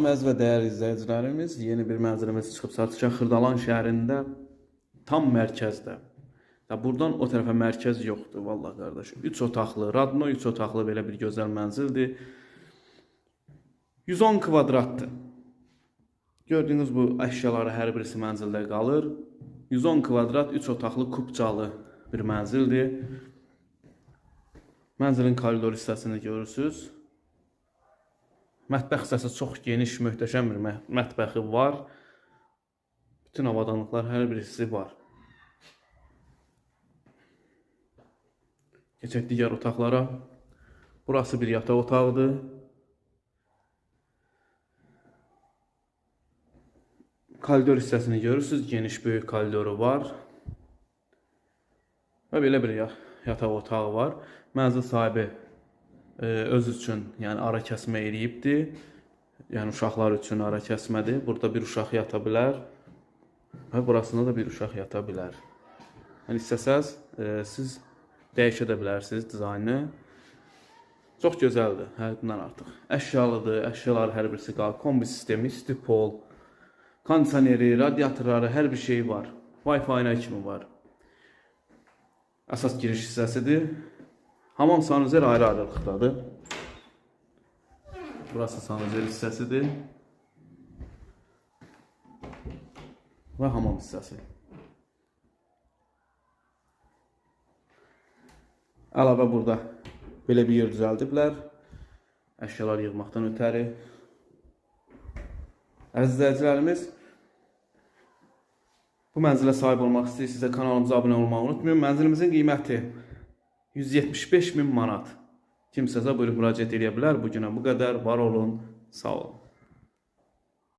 Əziz və dəyərli izləyicilərimiz, yeni bir mənzilimiz çıxıb satışa Xırdalan şəhərində, tam mərkəzdə. Ya buradan o tərəfə mərkəz yoxdur vallahi qardaş. 3 otaqlı, Radno 3 otaqlı belə bir gözəl mənzildir. 110 kvadratdır. Gördüyünüz bu əşyaları hər birisi mənzildə qalır. 110 kvadrat 3 otaqlı kupçalı bir mənzildir. Mənzilin koridor hissəsini görürsüz. Mətbəx hissəsi çox geniş, möhtəşəm bir mətbəxi var. Bütün avadanlıqlar hər birisi var. Keçək digər otaqlara. Burası bir yataq otağıdır. Koridor hissəsini görürsüz. Geniş, böyük koridoru var. Və belə bir yataq otağı var. Mənzil sahibi öz üçün, yəni ara kəsmə eləyibdi. Yəni uşaqlar üçün ara kəsmədir. Burada bir uşaq yata bilər və burasında da bir uşaq yata bilər. Yəni istəsəz siz dəyişə də bilərsiniz dizaynı. Çox gözəldir, həddindən artıq. Əşyalıdır, əşyalar hər birisi qalır. Kombi sistemi, isti pol, kondisioneri, radiatorları, hər bir şey var. Wi-Fi kimi var. Əsas giriş hissəsidir. Hamam sanuzel ayrı-ayrılıqdadır. Burası sanuzel hissəsidir. Və hamam hissəsi. Əlavə burada belə bir yer düzəldiblər. Əşyalar yığmaqdan ötəri. Əziz izləyicilərimiz, bu mənzilə sahib olmaq istəyirsinizsə kanalımıza abunə olmağı unutmayın. Mənzilimizin qiyməti 175 min manat. Kimsəsə buyurub müraciət edə bilər. Bu günə bu qədər. Var olun, sağ olun.